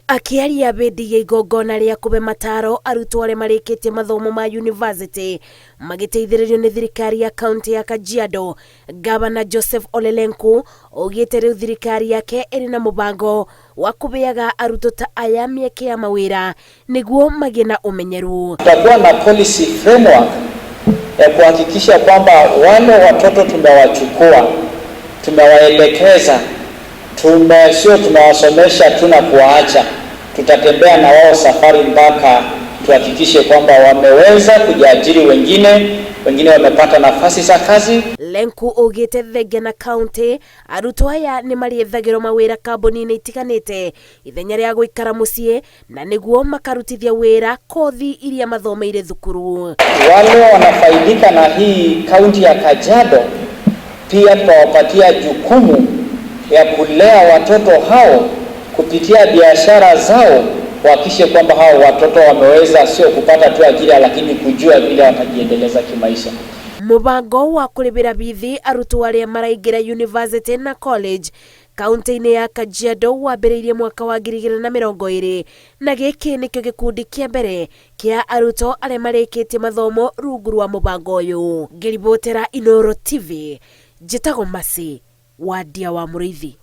Akĩaria hĩndĩ ya igongona rĩa kũhe mataro arutwo arĩa marĩkĩtie mathomo ma yunivasĩtĩ magĩteithĩrĩrio nĩ thirikari ya kaunti ya Kajiado, Gavana Joseph Ole Lenku augĩte rĩu thirikari yake ĩrĩ na mũbango wa kũheaga arutwo ta aya mĩeke ya mawĩra nĩguo magĩe na ũmenyeru. Tutakuwa na policy framework ya kuhakikisha kwamba wale watoto tumewachukua, tumewaelekeza, sio tumewasomesha tu na kuwaacha. Tutatembea na wao safari mpaka tuhakikishe kwamba wameweza kujiajiri wengine, wengine wamepata nafasi za kazi. Lenku augĩte thengia na kaunti arutwo aya nĩ marĩethagĩrwo mawĩra kambuni-inĩ itiganĩte ithenya rĩa gũikara mũciĩ na nĩguo makarutithia wĩra kothi iria mathomeire thukuru. Wale wanafaidika na hii kaunti ya Kajiado pia tutawapatia jukumu ya kulea watoto hao kupitia biashara zao, wahakikishe kwamba hao watoto wameweza sio kupata tu ajira, lakini kujua vile watajiendeleza kimaisha. Mũbango wa kũrĩhĩra bithi arutwo arĩa maraingĩra university na college kaunti-inĩ ya Kajiado wambĩrĩirie mwaka wa 2020 na gĩkĩ nĩkĩo gĩkundi kĩa mbere kĩa arutwo arĩa marĩkĩtie mathomo rungu rwa mũbango ũyũ. Ngĩribotera Inooro TV, njĩtagwo Mercy Wandia wa Mũrĩithi.